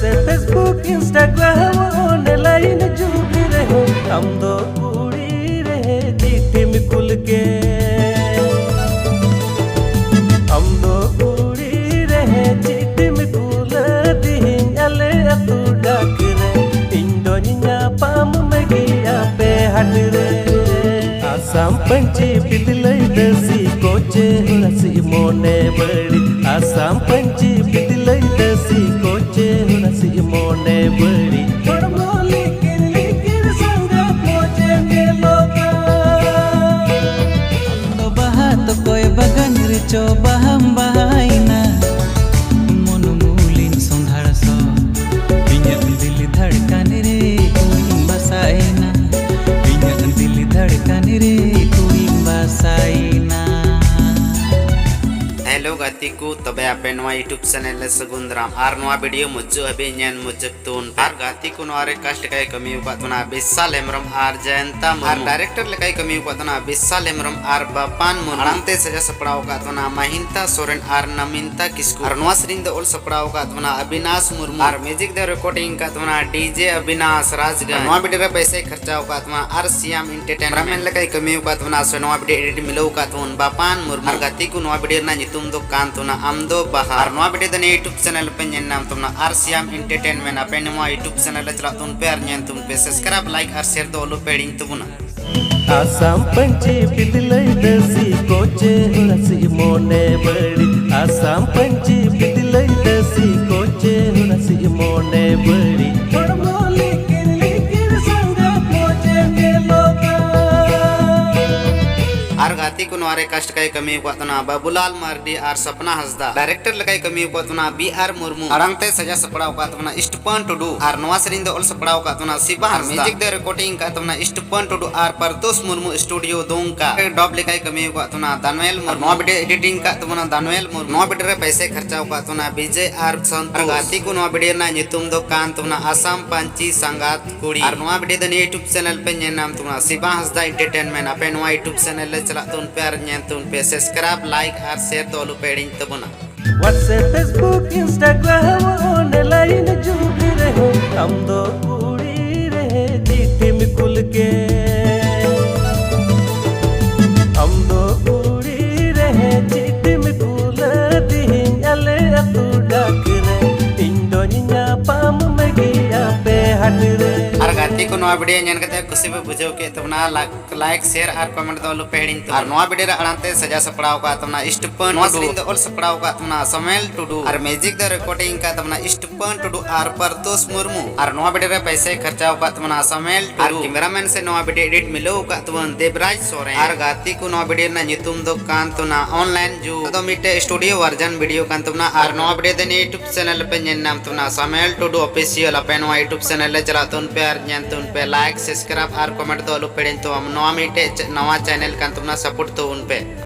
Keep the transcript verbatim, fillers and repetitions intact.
ᱥᱮ Facebook, Instagram, online ᱡᱩᱜᱽ ᱨᱮᱦᱚᱸ ᱟᱢ ᱫᱚ ᱠᱩᱲᱤ ᱨᱮ ᱪᱤᱴᱷᱤᱢ ᱠᱩᱞ ᱠᱮ᱾ ᱟᱢ ᱫᱚ ᱠᱩᱲᱤ ᱨᱮ ᱪᱤᱴᱷᱤᱢ ᱠᱩᱞ ᱟᱹᱫᱤᱧ ᱟᱞᱮ ᱟᱹᱛᱩ ᱰᱟᱠ ᱨᱮ᱾ ᱤᱧ ᱫᱚᱧ ᱧᱟᱯᱟᱢ ᱢᱮᱜᱮᱭᱟ ᱯᱮ ᱦᱟᱴ ᱨᱮ᱾ ᱟᱥᱟᱢ ᱯᱟᱹᱧᱪᱤ ᱯᱤᱫᱞᱟᱹᱭ ᱫᱟᱹᱥᱤ ᱠᱚᱪᱮ ᱦᱚᱨᱟᱥᱤ ᱢᱚᱱᱮ ᱵᱟᱹᱲᱤᱡ᱾ ᱟᱥᱟᱢ ᱯᱟᱹᱧᱪᱤ ᱯᱤᱫᱞᱟᱹᱭ ᱫᱟᱹᱥᱤ ᱠᱚᱪᱮ ᱦᱚᱨᱟᱥᱤ ᱢᱚᱱᱮ ᱵᱟᱹᱲᱤᱡ᱾ ᱦᱚᱲᱢᱚ ᱞᱤᱠᱤᱨ ᱞᱤᱠᱤᱨ ᱥᱟᱸᱜᱟ ᱢᱚᱡᱮ ᱧᱮᱞᱚᱜᱟ᱾ ᱟᱢ ᱫᱚ ᱵᱟᱦᱟ ᱛᱚᱠᱚᱭ ᱵᱟᱜᱟᱱ ᱨᱮᱪᱚ ᱵᱟᱦᱟᱢ ᱵᱟᱦᱟᱭᱮᱱᱟ᱾ ᱢᱚᱱ ᱢᱩᱞᱤᱱ ᱥᱚᱸᱫᱷᱟᱲ ᱥᱚ ᱤᱧᱟᱹᱜ ᱫᱤᱞ ᱫᱷᱟᱲᱠᱟᱱ ᱨᱮ ᱠᱩᱲᱤᱢ ᱵᱟᱥᱟᱭᱮᱱᱟ᱾ ᱤᱧᱟᱹᱜ ᱫᱤᱞ ᱫᱷᱟᱲᱠᱟᱱ ᱨᱮ ᱠᱩᱲᱤᱢ ᱵᱟᱥᱟᱭᱮᱱᱟ᱾ ᱦᱮᱞᱳ ᱜᱟᱛᱮ ᱠᱚ, ᱛᱚᱵᱮ ᱟᱯᱮ ᱱᱚᱣᱟ YouTube ᱪᱮᱱᱮᱞ ᱨᱮ ᱥᱟᱹᱜᱩᱱ ᱫᱟᱨᱟᱢ ᱟᱨ ᱱᱚᱣᱟ ᱵᱷᱤᱰᱤᱭᱳ ᱢᱩᱪᱟᱹᱫ ᱦᱟᱹᱵᱤᱡ ᱧᱮᱞ ᱢᱩᱪᱟᱹᱫ ᱛᱟᱵᱚᱱ ᱯᱮ᱾ ᱟᱨ ᱜᱟᱛᱮ ᱠᱚ, ᱱᱚᱣᱟ ᱨᱮ ᱠᱟᱥᱴ ᱞᱮᱠᱟᱭ ᱠᱟᱹᱢᱤ ᱟᱠᱟᱫ ᱛᱟᱵᱚᱱᱟ ᱵᱤᱥᱟᱞ ᱦᱮᱢᱵᱨᱚᱢ ᱟᱨ ᱡᱚᱭᱚᱱᱛᱟ ᱢᱩᱨᱢᱩ᱾ ᱟᱨ ᱰᱟᱭᱨᱮᱠᱴᱚᱨ ᱞᱮᱠᱟᱭ ᱠᱟᱹᱢᱤ ᱟᱠᱟᱫ ᱛᱟᱵᱚᱱᱟ ᱵᱤᱥᱟᱞ ᱦᱮᱢᱵᱨᱚᱢ ᱟᱨ ᱵᱟᱯᱟᱱ ᱢᱩᱨᱢᱩ᱾ ᱟᱲᱟᱝ ᱛᱮ ᱥᱟᱡᱟᱣ ᱥᱟᱯᱲᱟᱣ ᱟᱠᱟᱫ ᱛᱟᱵᱚᱱᱟ ᱢᱟᱦᱤᱱᱛᱟ ᱥᱚᱨᱮᱱ ᱟᱨ ᱱᱟᱢᱤᱱᱛᱟ ᱠᱤᱥᱠᱩ᱾ ᱟᱨ ᱱᱚᱣᱟ ᱥᱮᱨᱮᱧ ᱫᱚ ᱚᱞ ᱥᱟᱯᱲᱟᱣ ᱟᱠᱟᱫ ᱛᱟᱵᱚᱱᱟ ᱚᱵᱤᱱᱟᱥ ᱢᱩᱨᱢᱩ᱾ ᱟᱨ ᱢᱤᱭᱩᱡᱤᱠ ᱫᱚ ᱨᱮᱠᱚᱨᱰᱤᱝ ᱟᱠᱟᱫ ᱛᱟᱵᱚᱱᱟ ᱰᱤᱡᱮ ᱚᱵᱤᱱᱟᱥ ᱨᱟᱡᱽᱜᱚᱸᱡᱽ᱾ ᱟᱨ ᱱᱚᱣᱟ ᱵᱷᱤᱰᱤᱭᱳ ᱨᱮ ᱯᱚᱭᱥᱟᱭ ᱠᱷᱚᱨᱪᱟ ᱟᱠᱟᱫ ᱛᱟᱵᱚᱱᱟ ᱟᱨ ᱥᱤᱭᱟᱢ ᱮᱱᱴᱟᱨᱴᱮᱱᱢᱮᱱᱴ᱾ ᱠᱮᱢᱮᱨᱟᱢᱮᱱ ᱞᱮᱠᱟᱭ ᱠᱟᱹᱢᱤ ᱟᱠᱟᱫ ᱛᱟᱵᱚᱱᱟ ᱥᱮ ᱱᱚᱣᱟ ᱵᱷᱤᱰᱤᱭᱳ ᱮᱰᱤᱴ ᱢᱤᱞᱟᱹᱣ ᱟᱠᱟᱫ ᱛᱟᱵᱚᱱ ᱵᱟᱯᱟᱱ ᱢᱩᱨᱢᱩ᱾ ᱟᱨ ᱜᱟᱛᱮ ᱠᱚ, ᱱᱚᱣᱟ ᱵᱷᱤᱰᱤᱭᱳ ᱨᱮᱱᱟᱜ ᱧᱩᱛᱩᱢ ᱫᱚ ᱠᱟᱱ ᱛᱟᱵᱚᱱᱟ ᱟᱢ ᱫᱚ ᱵᱟᱦᱟ᱾ ᱟᱨ ᱱᱚᱣᱟ ᱵᱷᱤᱰᱤᱭᱳ ᱫᱚ ᱱᱤᱭᱟᱹ YouTube ᱪᱮᱱᱮᱞ ᱨᱮᱯᱮ ᱧᱮᱞ ᱧᱟᱢ ᱛᱟᱵᱚᱱᱟ ᱟᱨ ᱥᱤᱭᱟᱢ ᱮᱱᱴᱟᱨᱴᱮᱱᱢᱮᱱᱴ᱾ ᱟᱯᱮ ᱱᱚᱣᱟ YouTube ᱪᱮᱱᱮᱞ ᱨᱮ ᱪᱟᱞᱟᱜ ᱛᱟᱵᱚᱱ ᱯᱮ ᱟᱨ ᱧᱮᱞ ᱛᱟᱵᱚᱱ ᱯᱮ᱾ ᱥᱟᱵᱥᱠᱨᱟᱭᱤᱵ, ᱞᱟᱭᱤᱠ ᱟᱨ ᱥᱮᱭᱟᱨ ᱫᱚ ᱟᱞᱚ ᱯᱮ ᱦᱤᱲᱤᱧ ᱛᱟᱵᱚᱱᱟ᱾ ᱟᱥᱟᱢ ᱯᱟᱹᱧᱪᱤ ᱯᱤᱫᱞᱟᱹᱭ ᱫᱟᱹᱥᱤ ᱠᱚᱪᱮ ᱦᱚᱨᱟᱥᱤ ᱢᱚᱱᱮ ᱵᱟᱹᱲᱤᱡ᱾ ᱟᱥᱟᱢ ᱯᱟᱹᱧᱪᱤ ᱯᱤᱫᱞᱟᱹᱭ ᱫᱟᱹᱥᱤ ᱠᱚᱪᱮ ᱦᱚᱨᱟᱥᱤ ᱢᱚᱱᱮ ᱵᱟᱹᱲᱤᱡ᱾ ᱦᱚᱲᱢᱚ ᱞᱤᱠᱤᱨ ᱞᱤᱠᱤᱨ ᱥᱟᱸᱜᱟ ᱢᱚᱡᱮ ᱧᱮᱞᱚᱜᱟ᱾ ᱟᱨ ᱜᱟᱛᱮ ᱠᱚ, ᱱᱚᱣᱟ ᱨᱮ ᱠᱟᱥᱴ ᱞᱮᱠᱟᱭ ᱠᱟᱹᱢᱤ ᱟᱠᱟᱫ ᱛᱟᱵᱚᱱᱟ ᱵᱟᱵᱩᱞᱟᱞ ᱢᱟᱨᱰᱤ ᱟᱨ ᱥᱟᱯᱱᱟ ᱦᱟᱸᱥᱫᱟ᱾ ᱰᱟᱭᱨᱮᱠᱴᱚᱨ ᱞᱮᱠᱟᱭ ᱠᱟᱹᱢᱤ ᱟᱠᱟᱫ ᱛᱟᱵᱚᱱᱟ ᱵᱤ ᱟᱨ ᱢᱩᱨᱢᱩ᱾ ᱟᱲᱟᱝ ᱛᱮ ᱥᱟᱡᱟᱣ ᱥᱟᱯᱲᱟᱣ ᱟᱠᱟᱫ ᱛᱟᱵᱚᱱᱟ ᱤᱥᱴᱯᱟᱱ ᱴᱩᱰᱩ᱾ ᱟᱨ ᱱᱚᱣᱟ ᱥᱮᱨᱮᱧ ᱫᱚ ᱚᱞ ᱥᱟᱯᱲᱟᱣ ᱟᱠᱟᱫ ᱛᱟᱵᱚᱱᱟ ᱥᱤᱵᱟ ᱦᱟᱸᱥᱫᱟ᱾ ᱢᱤᱭᱩᱡᱤᱠ ᱫᱚ ᱨᱮᱠᱚᱨᱰᱤᱝ ᱟᱠᱟᱫ ᱛᱟᱵᱚᱱᱟ ᱤᱥᱴᱯᱟᱱ ᱴᱩᱰᱩ ᱟᱨ ᱯᱟᱨᱛᱳᱥ ᱢᱩᱨᱢᱩ ᱥᱴᱩᱰᱤᱭᱳ ᱫᱩᱢᱠᱟ᱾ ᱰᱚᱵ ᱞᱮᱠᱟᱭ ᱠᱟᱹᱢᱤ ᱟᱠᱟᱫ ᱛᱟᱵᱚᱱᱟ ᱫᱟᱱᱩᱭᱮᱞ ᱢᱩᱨᱢᱩ᱾ ᱟᱨ ᱱᱚᱣᱟ ᱵᱷᱤᱰᱤᱭᱳ ᱮᱰᱤᱴᱤᱝ ᱟᱠᱟᱫ ᱛᱟᱵᱚᱱᱟ ᱫᱟᱱᱩᱭᱮᱞ ᱢᱩᱨᱢᱩ᱾ ᱱᱚᱣᱟ ᱵᱷᱤᱰᱤᱭᱳ ᱨᱮ ᱯᱚᱭᱥᱟᱭ ᱠᱷᱚᱨᱪᱟ ᱟᱠᱟᱫ ᱛᱟᱵᱚᱱᱟ ᱵᱤᱡᱚᱭ ᱟᱨ ᱥᱚᱱᱛᱳᱥ᱾ ᱟᱨ ᱜᱟᱛᱮ ᱠᱚ, ᱱᱚᱣᱟ ᱵᱷᱤᱰᱤᱭᱳ ᱨᱮᱱᱟᱜ ᱧᱩᱛᱩᱢ ᱫᱚ ᱠᱟᱱ ᱛᱟᱵᱚᱱᱟ ᱟᱥᱟᱢ ᱯᱟᱧᱪᱤ ᱥᱟᱸᱜᱟᱛ ᱠᱩᱲᱤ᱾ ᱟᱨ ᱱᱚᱣᱟ ᱵᱷᱤᱰᱤᱭᱳ ᱫᱚ ᱱᱤᱭᱟᱹ YouTube ᱪᱮᱱᱮᱞ ᱯᱮ ᱧᱮᱞ ᱧᱟᱢ ᱛᱟᱵᱚᱱᱟ ᱥᱤᱵᱟ ᱦᱟᱸᱥᱫᱟ ᱮᱱᱴᱟᱨᱴᱮᱱᱢᱮᱱᱴ᱾ ᱟᱯᱮ ᱱᱚᱣᱟ YouTube ᱪᱮᱱᱮᱞ ᱨᱮ ᱪᱟᱞᱟᱜ ᱛᱟᱵᱚᱱ ᱯᱮ ᱟᱨ ᱧᱮᱞ ᱛᱟᱵᱚᱱ ᱯᱮ᱾ ᱥᱟᱵᱥᱠᱨᱟᱭᱤᱵ, ᱞᱟᱭᱤᱠ ᱟᱨ ᱥᱮᱭᱟᱨ ᱫᱚ ᱟᱞᱚ ᱯᱮ ᱦᱤᱲᱤᱧ ᱛᱟᱵᱚᱱᱟ᱾ WhatsApp, Facebook, Instagram, online ᱡᱩᱜᱽ ᱨᱮᱦᱚᱸ ᱟᱢ ᱫᱚ ᱠᱩᱲᱤ ᱨᱮ ᱪᱤᱴᱷᱤᱢ ᱠᱩᱞ ᱠᱮ᱾ ᱟᱢ ᱫᱚ ᱠᱩᱲᱤ ᱨᱮ ᱪᱤᱴᱷᱤᱢ ᱠᱩᱞ ᱟᱹᱫᱤᱧ ᱟᱞᱮ ᱟᱹᱛᱩ ᱰᱟᱠ ᱨᱮ᱾ ᱤᱧ ᱫᱚᱧ ᱧᱟᱯᱟᱢ ᱢᱮᱜᱮ ᱟᱯᱮ ᱦᱟᱴ ᱨᱮ᱾ ᱟᱨ ᱜᱟᱛᱮ ᱠᱚ, ᱱᱚᱣᱟ ᱵᱷᱤᱰᱤᱭᱳ ᱧᱮᱞ ᱠᱟᱛᱮ ᱠᱩᱥᱤ ᱯᱮ ᱵᱩᱡᱷᱟᱹᱣ ᱠᱮᱫ ᱛᱟᱵᱚᱱᱟ, ᱞᱟᱠ ᱞᱟᱭᱤᱠ, ᱥᱮᱭᱟᱨ ᱟᱨ ᱠᱚᱢᱮᱱᱴ ᱫᱚ ᱟᱞᱚ ᱯᱮ ᱦᱤᱲᱤᱧ ᱛᱟᱵᱚᱱᱟ᱾ ᱟᱨ ᱱᱚᱣᱟ ᱵᱷᱤᱰᱤᱭᱳ ᱨᱮ ᱟᱲᱟᱝ ᱛᱮ ᱥᱟᱡᱟᱣ ᱥᱟᱯᱲᱟᱣ ᱟᱠᱟᱫ ᱛᱟᱵᱚᱱᱟ ᱤᱥᱴᱩᱯᱟᱹᱱ ᱱᱚᱣᱟ ᱴᱩᱰᱩ᱾ ᱥᱮᱨᱮᱧ ᱫᱚ ᱚᱞ ᱥᱟᱯᱲᱟᱣ ᱟᱠᱟᱫ ᱛᱟᱵᱚᱱᱟ ᱥᱟᱢᱮᱞ ᱴᱩᱰᱩ᱾ ᱟᱨ ᱢᱤᱭᱩᱡᱤᱠ ᱫᱚ ᱨᱮᱠᱚᱨᱰᱤᱝ ᱟᱠᱟᱫ ᱛᱟᱵᱚᱱᱟ ᱤᱥᱴᱩᱯᱟᱹᱱ ᱴᱩᱰᱩ ᱟᱨ ᱯᱟᱨᱛᱳᱥ ᱢᱩᱨᱢᱩ᱾ ᱟᱨ ᱱᱚᱣᱟ ᱵᱷᱤᱰᱤᱭᱳ ᱨᱮ ᱯᱟᱭᱥᱟᱭ ᱠᱷᱚᱨᱪᱟᱣ ᱟᱠᱟᱫ ᱛᱟᱵᱚᱱᱟ ᱥᱟᱢᱮᱞ ᱴᱩᱰᱩ᱾ ᱟᱨ ᱠᱮᱢᱮᱨᱟᱢᱮᱱ ᱥᱮ ᱱᱚᱣᱟ ᱵᱷᱤᱰᱤᱭᱳ ᱮᱰᱤᱴ ᱢᱤᱞᱟᱹᱣ ᱟᱠᱟᱫ ᱛᱟᱵᱚᱱ ᱫᱮᱵᱽᱨᱟᱡᱽ ᱥᱚᱨᱮᱱ᱾ ᱟᱨ ᱜᱟᱛᱮ ᱠᱚ, ᱱᱚᱣᱟ ᱵᱷᱤᱰᱤᱭᱳ ᱨᱮᱱᱟᱜ ᱧᱩᱛᱩᱢ ᱫᱚ ᱠᱟᱱ ᱛᱟᱵᱚᱱᱟ ᱚᱱᱞᱟᱭᱤᱱ ᱡᱩᱜᱽ᱾ ᱱᱚᱣᱟ ᱫᱚ ᱢᱤᱫᱴᱮᱡ ᱥᱴᱩᱰᱤᱭᱳ ᱵᱷᱟᱨᱡᱚᱱ ᱵᱷᱤᱰᱤᱭᱳ ᱠᱟᱱ ᱛᱟᱵᱚᱱᱟ᱾ ᱟᱨ ᱱᱚᱣᱟ ᱵᱷᱤᱰᱤᱭᱳ ᱫᱚ ᱱᱤᱭᱟᱹ YouTube ᱪᱮᱱᱮᱞ ᱨᱮᱯᱮ ᱧᱮᱞ ᱧᱟᱢ ᱛᱟᱵᱚᱱᱟ, ᱥᱟᱢᱮᱞ ᱴᱩᱰᱩ ᱚᱯᱷᱤᱥᱤᱭᱟᱞ᱾ ᱟᱯᱮ ᱱᱚᱣᱟ YouTube ᱪᱮᱱᱮᱞ ᱨᱮ ᱪᱟᱞᱟᱜ ᱛᱟᱵᱚᱱ ᱯᱮ ᱟᱨ ᱧᱮᱞ ᱛᱟᱵᱚᱱ ᱯᱮ, ᱞᱟᱭᱤᱠ, ᱥᱟᱵᱥᱠᱨᱟᱭᱤᱵ ᱟᱨ ᱠᱚᱢᱮᱱᱴ ᱫᱚ ᱟᱞᱚ ᱯᱮ ᱦᱤᱲᱤᱧ ᱛᱟᱵᱚᱱᱟ᱾ ᱱᱚᱣᱟ ᱢᱤᱫᱴᱮᱡ ᱪᱮ-, ᱱᱟᱣᱟ ᱪᱮᱱᱮᱞ ᱠᱟᱱ ᱛᱟᱵᱚᱱᱟ, ᱥᱟᱯᱳᱨᱴ ᱛᱟᱵᱚᱱ ᱯᱮ᱾